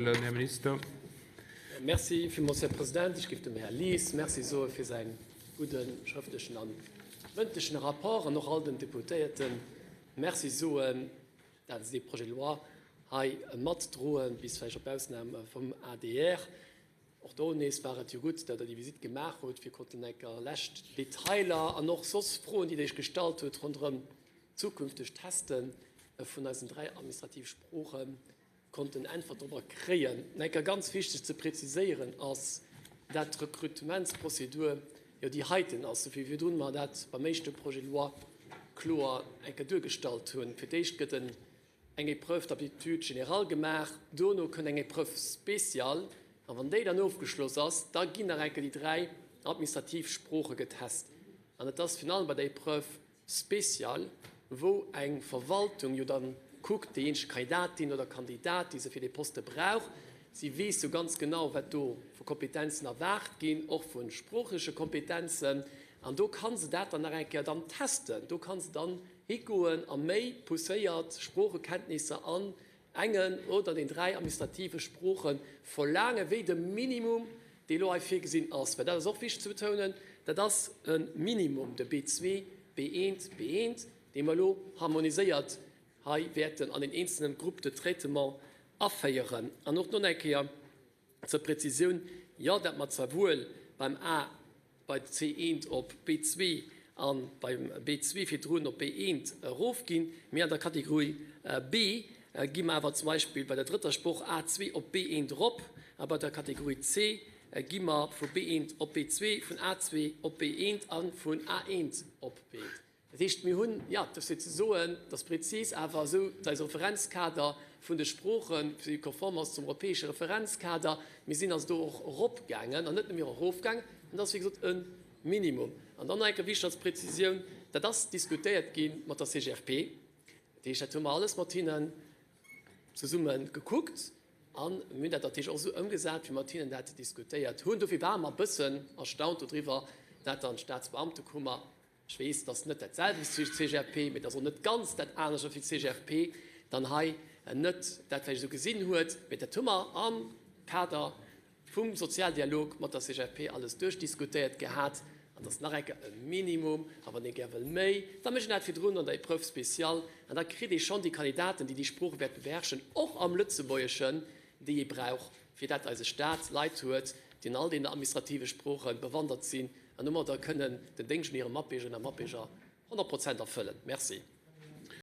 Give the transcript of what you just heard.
Här Minister. Merci villmools, Här President. Ech géif dem Här Lies Merci soe fir säi gudde schrëftlechen a mëndlechen Rapport an och all den Deputéierte Merci soen, dat se dee Projet de loi hei matdroen, bis vläicht op Ausnam vum adr. Och do nees war et jo gutt, datt Der déi Visitt gemaach hutt, fir konnten enker lescht Detailer an och soss Froen, déi Der Iech gestallt hutt ronderëm zukünfteg Teste vun eisen 3 administrativ Sproochen, konnten Äntwert dorobber kréien. Enker ganz wichteg ze präziséieren ass, dat d'Rekrutementsprozedur jo déi heiten ass, esou wéi virdrun mer dat beim éischte Projet de loi kloer enker duergestallt hunn. Fir d'éischt gëtt en eng Épreuve d'aptitude générale gemaach, dono kënnt eng Épreuve spéciale, a wann déi dann ofgeschloss ass, da ginn nach eng Kéier déi 3 administrativ Sprooche getest. An et ass virun allem bei der Épreuve spéciale, wou eng Verwaltung jo dann kuckt, déi eenzeg Kandidatin oder Kandidat, déi se fir dee Poste brauch, si weess jo ganz genau, wat do vu Kompetenzen erwaart ginn, och vu sproochleche Kompetenzen, an do ka se dat dann nach eng Kéier dann testen. Do ka se dann higoen a méi pousséiert Sproochekenntnisser an engen oder den 3 administrative Sprooche verlaangen, wéi de Minimum, dee elo hei virgesinn ass. Well dat ass och wichteg ze betounen, dat ass e Minimum, de B2, B1, B1, dee mer elo harmoniséiert hei wäerten an den eenzelne Groupes de traitement aféieren. An och do nach eng Kéier zur Präzisioun, Jo, dat mer zwar wuel beim A bei C1 op B2 a beim B2 virdrun op B1 erofginn, mee an der Kategorie B gi mer awer zum Beispill bei der drëtter Sproch A2 op B1 erop a bei der Kategorie C gi mer vu B1 op B2, vun A2 op B1 a vun A1 op B1. Dat heescht, mir hunn, jo, dat ass fir ze soen, dat ass prezis, awer esou eise Referenzkader vun de Sproochen, fir konform ass zum europäesche Referenzkader. Mir sinn also do och eropgaangen an net nëmme erofgaangen. An dat ass, wéi gesot, e Minimum. An dann nach eng Kéier wichteg als Prezisioun, Dat ass diskutéiert gi mat der CGFP. Dat heescht, dat hu mer alles mat hinnen zesumme gekuckt a mir hunn dat natierlech och esou ëmgesat, wéi mer mat hinnen dat diskutéiert hunn. Dofir ware mer e bëssen erstaunt dodriwwer, dat dann d'Staatsbeamtekummer, Ech weess, et ass net dat selwecht wéi d'CGFP, mee et ass och net ganz dat anescht wéi d'CGFP, dann hei net dat vläicht esou gesinn huet. Mee dat hu mer am Kader vum Sozialdialog mat der CGFP alles duerchdiskutéiert gehat. An dat ass nach eng Kéier e Minimum. A wann ee gär wëll méi, da mécht een dat virdrun an der Épreuve spéciale. An da kritt ee schonn déi Kandidaten, déi déi Sprooche wäerte beherrschen, och am Lëtzebuergeschen, déi ee brauch, fir dat eise Staat Leit huet, déi an all deenen administrative Sprooche bewandert sinn an domadder kënnen den Déngscht un hire Matbiergerinnen a Matbierger 100 Prozent erfëllen. Merci.